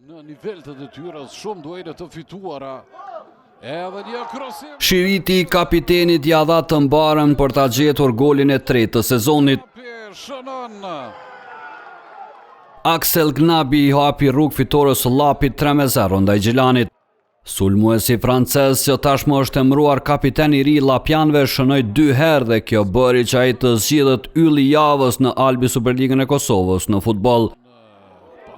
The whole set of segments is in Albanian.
Në nivel të detyrës, shumë duele të fituara. Edhe një krosim. Shiriti i kapitenit ia dha të mbarën për ta gjetur golin e tretë të sezonit. Shënon. Axel Gnabi i hapi rrugë fitores së Llapit 3-0 ndaj Gjilanit. Sulmuesi francez që tashmë është emëruar kapiten i ri i Llapjanëve shënoi dy herë dhe kjo bëri që ai të zgjidhet ylli i javës në Albi Superligën e Kosovës në futboll.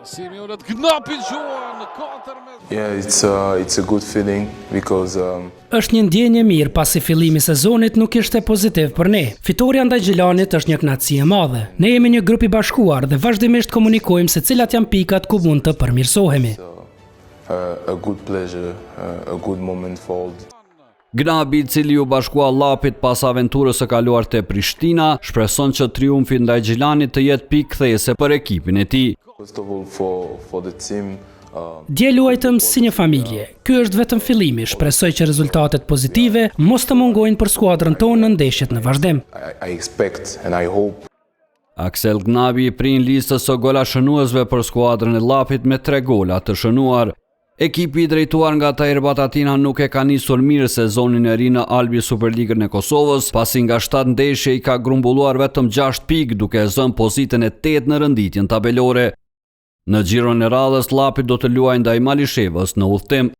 Pasimi ulët Gnabi gjuan 4 me Yeah, it's a, it's a good feeling because um, Është një ndjenjë e mirë pasi fillimi i sezonit nuk ishte pozitiv për ne. Fitorja ndaj Gjilanit është një kënaqësi e madhe. Ne jemi një grup i bashkuar dhe vazhdimisht komunikojmë se cilat janë pikat ku mund të përmirësohemi. uh, a good pleasure, uh, a good moment for all the Gnabi, i cili u bashkua Llapit pas aventurës së kaluar te Prishtina, shpreson që triumfi ndaj Gjilanit të jetë pikë kthese për ekipin e tij. First of all, for, for the team, um, Dje luajtëm si një familje. Ky është vetëm fillimi. Shpresoj që rezultatet pozitive mos të mungojnë për skuadrën tonë në ndeshjet në vazhdim. I, I expect and I hope Axel Gnabi i prin listës së gola shënuesve për skuadrën e Llapit me 3 gola të shënuar. Ekipi i drejtuar nga Tahir Batatina nuk e ka nisur mirë sezonin e ri në Albi Superligën e Kosovës, pasi nga 7 ndeshje i ka grumbulluar vetëm 6 pikë, duke e zënë pozitën e 8 në renditjen tabelore. Në xhiron e radhës, Llapi do të luajë ndaj Malishevës në udhtim.